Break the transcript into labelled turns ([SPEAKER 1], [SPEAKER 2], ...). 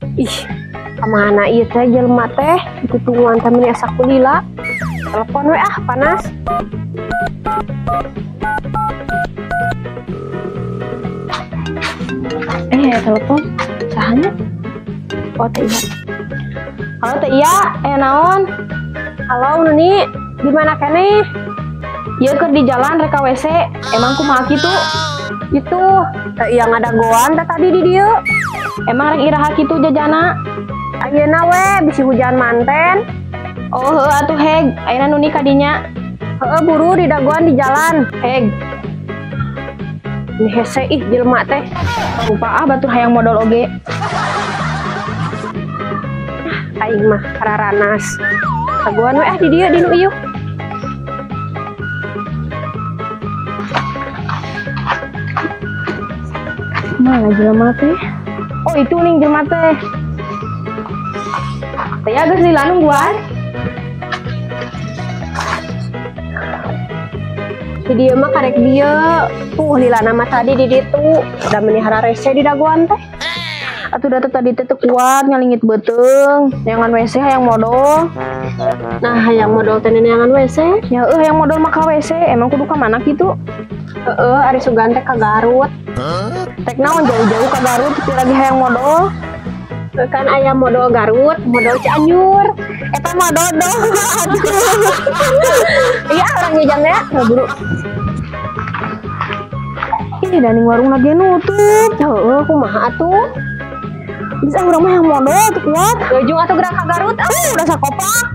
[SPEAKER 1] Ih, kemana ieu teh jelema teh? Ditungguan teh meni asa kulila. Telepon we ah, panas.
[SPEAKER 2] Telepon. Sahanya? Oh, Teh Iya. Halo Teh Iya, naon?
[SPEAKER 1] Halo Nuni, di mana keneh?
[SPEAKER 2] Ieu keur di jalan rek ka WC. Emang kumaha kitu?
[SPEAKER 1] Itu, Teh Iya ngadagoan teh tadi di dieu.
[SPEAKER 2] Emang rek iraha kitu jajana?
[SPEAKER 1] Ayeuna we bisi hujan manten.
[SPEAKER 2] Oh, heuh atuh heg. Ayeuna Nuni kadinya.
[SPEAKER 1] Heuh, buru di dagoan di jalan.
[SPEAKER 2] Heg.
[SPEAKER 1] Ini hese ih jelema teh.
[SPEAKER 2] Lupa ah batur hayang modal oge.
[SPEAKER 1] Aing mah kararanas. Dagoan we ah di dieu di nu ieu.
[SPEAKER 2] Mana jelema teh? Oh, itu nih jelema teh. Teh ya geus lila nungguan.
[SPEAKER 1] Di dieu mah karek dieu. Tuh lila nama tadi di ditu. Da meni hararese di dagoan teh.
[SPEAKER 2] Atuh da teh tadi teh teu kuat ngalingit beuteung. Neangan WC hayang modol.
[SPEAKER 1] Nah, hayang modol teh neangan WC.
[SPEAKER 2] Ya heuh hayang modol mah ka WC. Emang kudu ka mana kitu?
[SPEAKER 1] Heeh, ari sugan teh ka Garut.
[SPEAKER 2] Tek naon jauh-jauh ka Garut tapi lagi hayang modol.
[SPEAKER 1] Kan aya modol Garut, modol Cianjur.
[SPEAKER 2] Eta mah dodol.
[SPEAKER 1] Iya, orang ngejang ya.
[SPEAKER 2] Buru. Ini daning warung lagi nutup.
[SPEAKER 1] Heeh, kumaha atuh?
[SPEAKER 2] Bisa urang mah yang modol teu kuat.
[SPEAKER 1] Gajung atuh gerak ka Garut.
[SPEAKER 2] Udah sakopak.